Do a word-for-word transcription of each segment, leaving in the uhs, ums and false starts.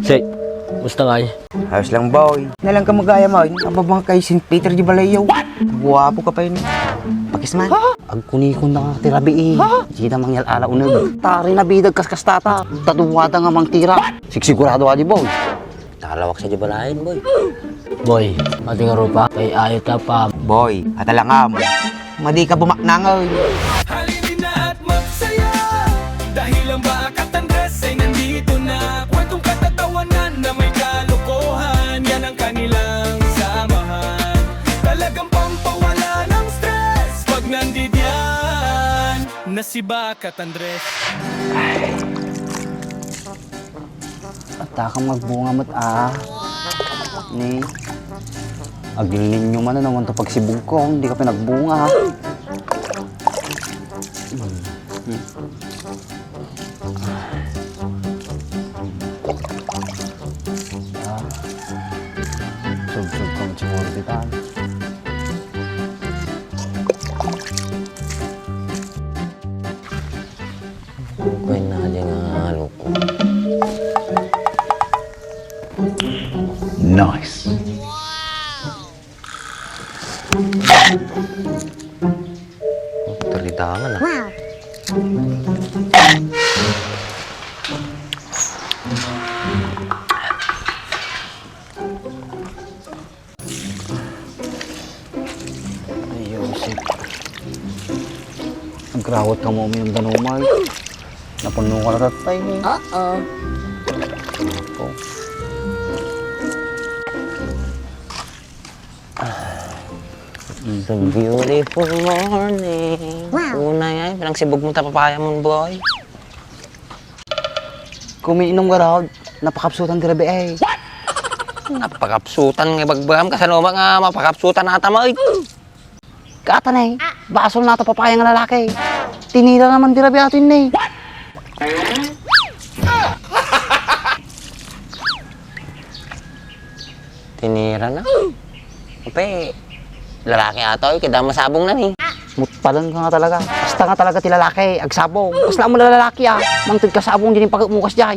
Sek, musta ngay? Ayos lang, boy. Nalang ka magayam, ay. Ababa nga kay Saint Peter di balayo. Guwapo ka pa yun. Pakis man. Agkunikon na nga ti rabii. Sita mangyal ala uneg. Tari na bidag kas kastata. Taduwada nga mangtira. Sigsigurado adi, boy. Talawak sa di balayan, boy. Boy, mati nga rupa, kay ayot ka pa. Boy, atalangam. Madi ka bumaknangoy. Halina at magsaya. Dahil ang Bakat Andres ay nandito na. Kwentong katatawanan na may kalokohan. Yan ang kanilang samahan. Talagang pampawala ng stress. Pag nandidiyan na si Bakat Andres. At takang magbunga met, ah. Ni, agilninyo man, ano man to pagsibug ko, hindi ka pinagbunga. Hmm. Hmm. Ah. Subsub ka mo siguro, di ba? Okay na din nga loko. Nice. Taritangan, ah. Ay, Joseph. Nagrawat ka mo uminom danumay. Napuno ka na tatay, eh. Oo. Ako. It's a beautiful morning. Wow. Una yan, pinang sibog mo tapapaya mo, boy. Kumiinom ka raw, napakapsutan ti rabii, eh. Napakapsutan nga ibagbagam, kasano ba nga mapakapsutan ata mo, eh? Kaatan, eh, basol na ata papaya nga lalaki. Tinira naman ti rabii atin, eh. Tinira na. Ape, lalaki ata, oy, kaya masabong na ni. Mutpalan ka nga talaga. Basta nga talaga ti lalaki, agsabong. Basta mo na lalaki, ah. Mangted ka sabong, din yung pagmukas dyan.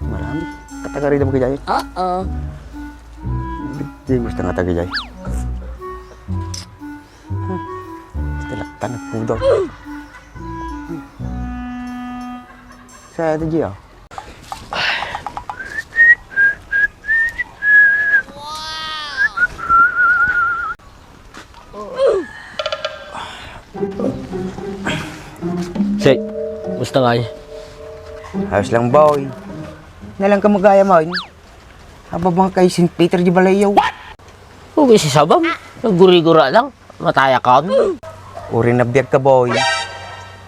Marami. Katagari na ba kaya? Oo. Di gusto nga taga dyan. Tilaktan, pudor. Sa ito, Gia. Sek, musta ngay? Ayos lang, boy. Nalang ka magayam, ay. Ababa nga kay Saint Peter di balayaw. Ugay si Sabam, naggurigura lang. Mataya ka. Uri na biag ka, boy.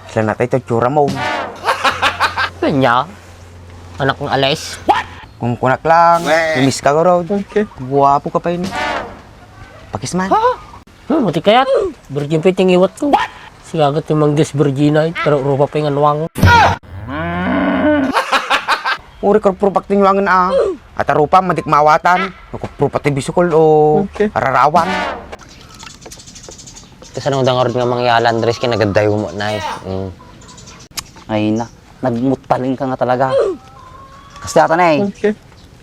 Sila na tayo, tsura mo. Kanya, anak ng alis. Kung kunak lang, Weh. Miss ka, garo. Okay. Guwapo ka pa yun. Pakis man. Hmm, mati kayat. Virgin pa yung tingiwat ko. Sigagat yung manggas virgin ay, pero rupa pa yung anwang. Uri ko prupak ti nyuangen a. At arupa, madik mawatan. Naku, prupak ti bisukol o Okay. Ararawan. Tapos anong dangarod nga mangyala, Andres, kinagadayo mo, nice. Mm. Ay na, nagmutaling ka nga talaga. Kasi ata na eh. Okay.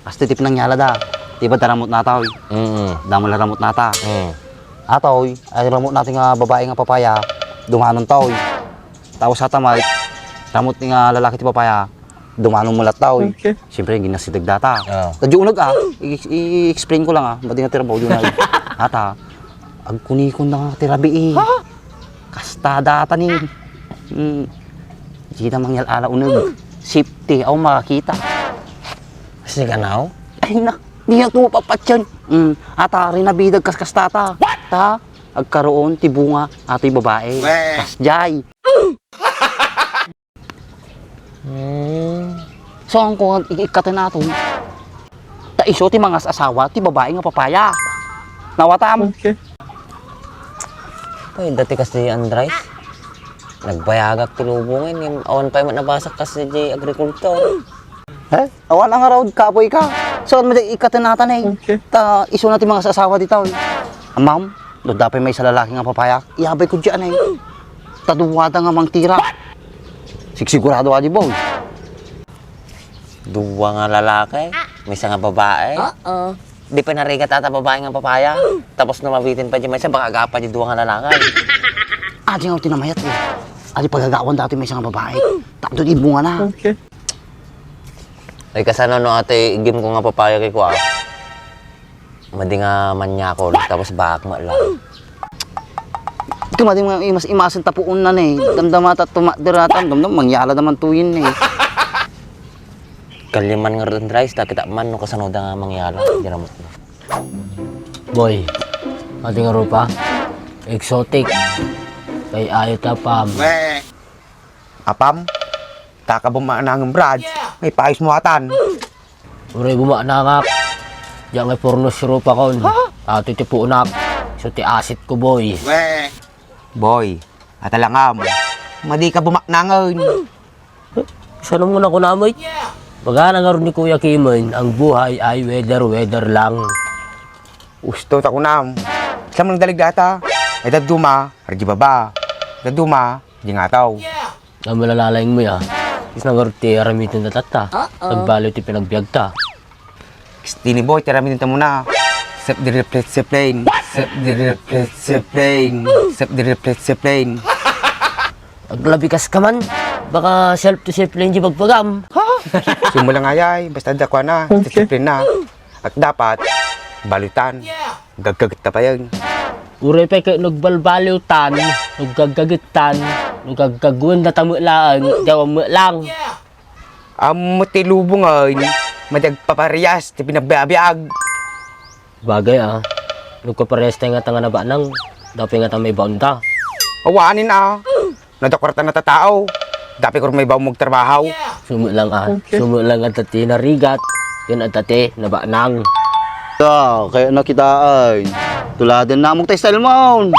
Kasi ti pinangyala da. Di ba daramot nata, oy? Mm. Damo la ramot nata. Mm. Ata, oy, ay ramot natin nga babae nga papaya, dumanon ta, oy. Tapos ata, may ramot nga lalaki ti papaya, dumanon mo latta, oy. Okay. Siyempre, ginasideg data. Ah. Tadyo unag, ah. I-, i-, i-explain ko lang, ah. Madi nga ti rabaw, unag. Ata, agkunikon na nga ti rabii, eh. Ha? Kasta data ni. Mm. Sita mangyal ala unag. Safety, aw makakita. Kasi ganaw? Ay na, di na tumapapatyan. Mm. Ata, rin nabidag kas kastata. Ta, agkaroon ti bunga, atoy babae. Weh. Kasjay. Hmm. So, ang kung ik-, ikkaten nato, ta iso ti mangas-asawa ti babae nga papaya. Nawatam. Okay. Ay, dati kasi, Andres, nagbayagak ti lubongen, yung awan pa yung nabasak kasi di agrikultor. Eh? Awan ang araw, kapoy ka. So, ano di ikkaten natan eh. Okay. Ta, iso na ti mangas-asawa dita, eh. Ma'am, Dodda pay maysa lalaki nga papaya, iyabay ko diyan ay. Taduwada nga mangtira. Sigsigurado adi, boy. Dua nga lalaki, maysa nga babae. Oo. Di pay narigat ata babae nga papaya. Tapos no mabitin pay di maysa, baka agapa di dua nga lalaki. Adi nga ti namayat eh. Adi pagagawan dati maysa nga babae. Takdo di bunga na. Okay. Ay, kasano no ate, igim ko nga papaya kay kwa? Madi nga manyakol, tapos baak mo lang. Ikaw, madi nga imas-imasen tapuon na ni. Damdama ta tumakder atan, damdam, mangyala naman tuyin ni. Kalyaman nga ron, Rice, ta kita man no kasano da nga mangyala, di ramot na. Boy, adi nga rupa, exotic. Kay ayo ta, pam. Apam, taka bumaknangem, Brad. May payos mo atan. Uray bumaknangak. Diak nga purnos rupa kon. Ha? Ato ti punak. So ti asit ko, boy. Boy, atalangam. Madi ka bumaknangen. Saan mo na kunamit? Magana nga ron ni Kuya Kimen, ang buhay ay weather-weather lang. Usto ta kunam. Sa man dalig data? Ay daduma, ardi baba. Daduma, di nga ataw. Ang malalaing mo ya. Is nangarot ti aramiden ta tatta. Nagbaliw ti pinagbiag ta. Dini boy, ti aramiden ta muna. Sep diri plate seplane. Sep diri plate seplane. Sep diri plate seplane. Aglabikas ka man. Baka self to self lang di bagpagam. Ha? Simula nga yay, basta dakwa na. Okay. Seplane na. At dapat, balutan. Gaggaget ta payen. Uray pay ket nagbalbaliwtan, naggaggagittan, nagaggaguen data met laeng, diaw met lang. Ammo ti lubongen, madi agpaparias ti pinagbiabiag. Bagay a, nagpaparias tayo nga tanga na banang, dapat nga tama ibaon ta. Awanin a. Nadakwarta na tatao. Dapi ko may baw magtrabaho. Sumut lang a. Okay. Sumut lang a tati narigat. Yan a tati nabanang. Ta, kaya nakitaan. Tuladen namog tayo cellphone.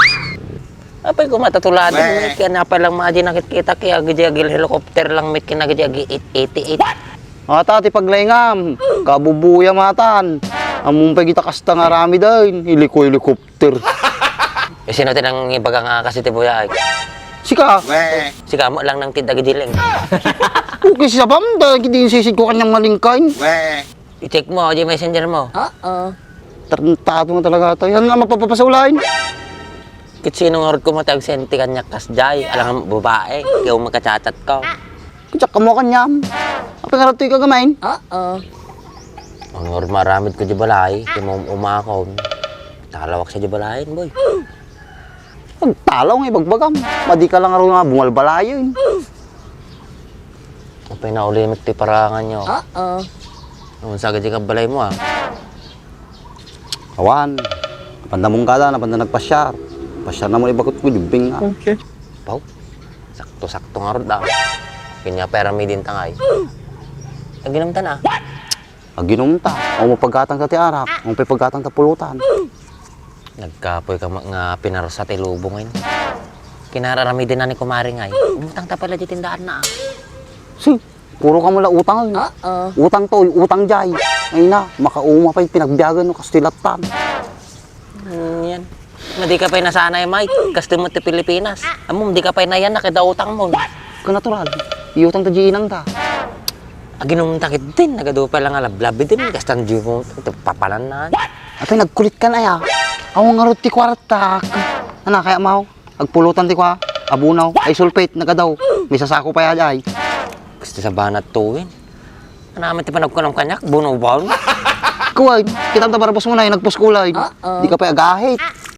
Apay ko matatuladen mo, kaya napay lang mga di nakikita, kaya gidi agil helicopter lang, mit kinagidi agi eight eighty-eight. Ata ti paglaingam, kabubuya matan. Among pay kita kasta nga aramiden, iliko-iliko. Ter. Eh, sino ti nang ibaga nga kasi ti buyaag? Sika. Sika mo lang nang ti dagidi leng. Okay, si Sabam, dagidi insisid ko kanyang malingkain. I-check mo, di messenger mo. Oo. Tarantado nga talaga tayo. Yan nga mapapapasulain. Kit sino nga rod ko mo ti agsenti kanyak kas jay, alang babae, kaya makachat-chat ko. Kutsak ka mo kanyam. Apay nga rod to'y kagamain? Oo. Ang rod maramid ko di balay, ti mo umakon. Talawak sa di balayin, boy. Pagtalaw nga ibagbagam. Madi ka lang aro nga bumalbalayen. Apay na ulimik ti parangan nyo. Oo. Ang sagad di ka balay mo, ah. Awan. Napanda mong kada, napanda nagpasyar. Pasyar na mo ibakot ko, dibing nga. Okay. Pau. Sakto-sakto nga rod, ah. Kanya pera may dintangay. Aginam ta na. Aginum ta. Ang mapaggatang ta ti arak, ang paggatang ta pulutan. Nagkapoy ka ma-, nga pinarsa ti lubong, eh. Kinararamiden na ni kumari ngay. Umutang ta pala di tindaan na, ah. Si, puro ka mula utang, eh. Oo. Utang to, utang jay. Ay na, makauma pa'y pinagbiagan no kastilattan. Hmm, yan. Nga di ka pa'y nasanay, Mike. Kasto mo ti Pilipinas. Amom, di ka pa'y nayan na kada utang mo. Ka natural. Iutang ta di inang ta. Aginum ta kit din. Nagadu pa lang alablabi din. Kastan di mo ito papanan na. Apay nagkulit ka na ya. Awan nga rod ti kwartak. Ana, kaya mau? Agpulutan ti kwa. Abunaw. Ay sulfate. Nagadaw. May sasako pa ya ay. Gusto sa banat tuwin. Anaman ti panagkunam kanyak, buno-buno. Kuwan, kitam ta barabas mo na, yung nagpuskulay. Oo. Di ka pa agahit.